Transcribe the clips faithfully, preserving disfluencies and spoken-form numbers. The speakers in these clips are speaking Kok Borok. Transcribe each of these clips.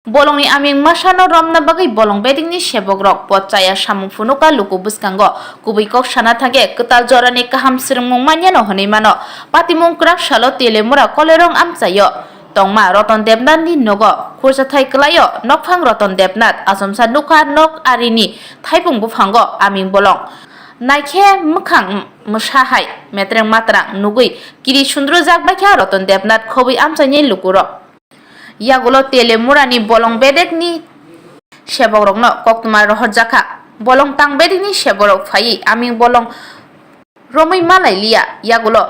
Bolongni aming masano romna bagwi bolong bedekni sebokrok pot chaya samung phunuka luku bwskango. Kubui kok sana thangkhe kwtal jorani kaham swrwngmung manyano hwnwi mano. Patimung kwrak salo Telemura Kolerong amchaio tongma Roton Debnathni nogo khursathai kwlaio nokphang Roton Debnath achomsa nukha nok arini thaipung buphango aming bolong. Naikhe mwkhang mwsa hai metreng matrang nugwi kiri sundrujak baikha Roton Debnath khobwi amchaini lukurok. Yagulo Telemurani bolong bedekni sebokrokno koktwma rohorjakha. Bolong tang bedekni sebokrok phaiwi aming bolong romwi malai liya. Yagulo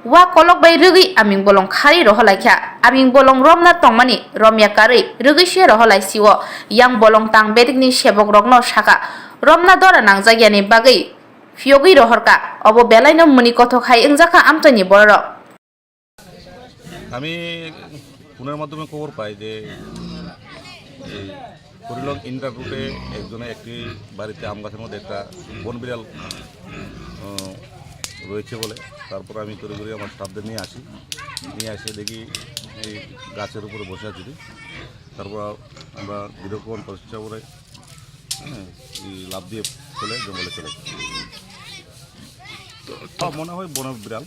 wa kolok bai rwgwi aming bolong khari rohorlaikha. Aming bolong romna tongmani romya karwi rwgwi se rohorlaisio. Yang bolong tang bedekni sebokrokno sakha, romna dora nangjakyani bagwi phiyogwi rohorkha. Obo belaino muni kothok hai wngjakha amchaini bororok. আমি ফোনের মাধ্যমে খবর পাই যে এই করিলং ইন্টার রোডে একজনে একটি বাড়িতে আম গাছের মধ্যে একটা বন বিড়াল আহ, রয়েছে বলে। তারপর আমি তড়িঘড়ি আমার স্টাফদের নিয়ে আসি, নিয়ে এসে দেখি এই গাছের উপরে বসে আছে। তারপর আমরা দীর্ঘক্ষণ প্রচেষ্টা করে, হ্যাঁ, এই লাফ দিয়ে চলে জঙ্গলে চলে যায়। তো মনে হয় বনের বিড়াল।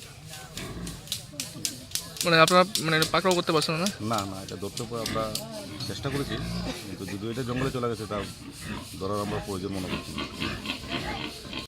মানে আপনারা মানে পাকড়াও করতে পারছেন না? না, না, এটা ধরতে পরে আমরা চেষ্টা করেছি, কিন্তু যদিও এটা জঙ্গলে চলে গেছে, তার ধরার আমরা প্রয়োজন মনে করছি না।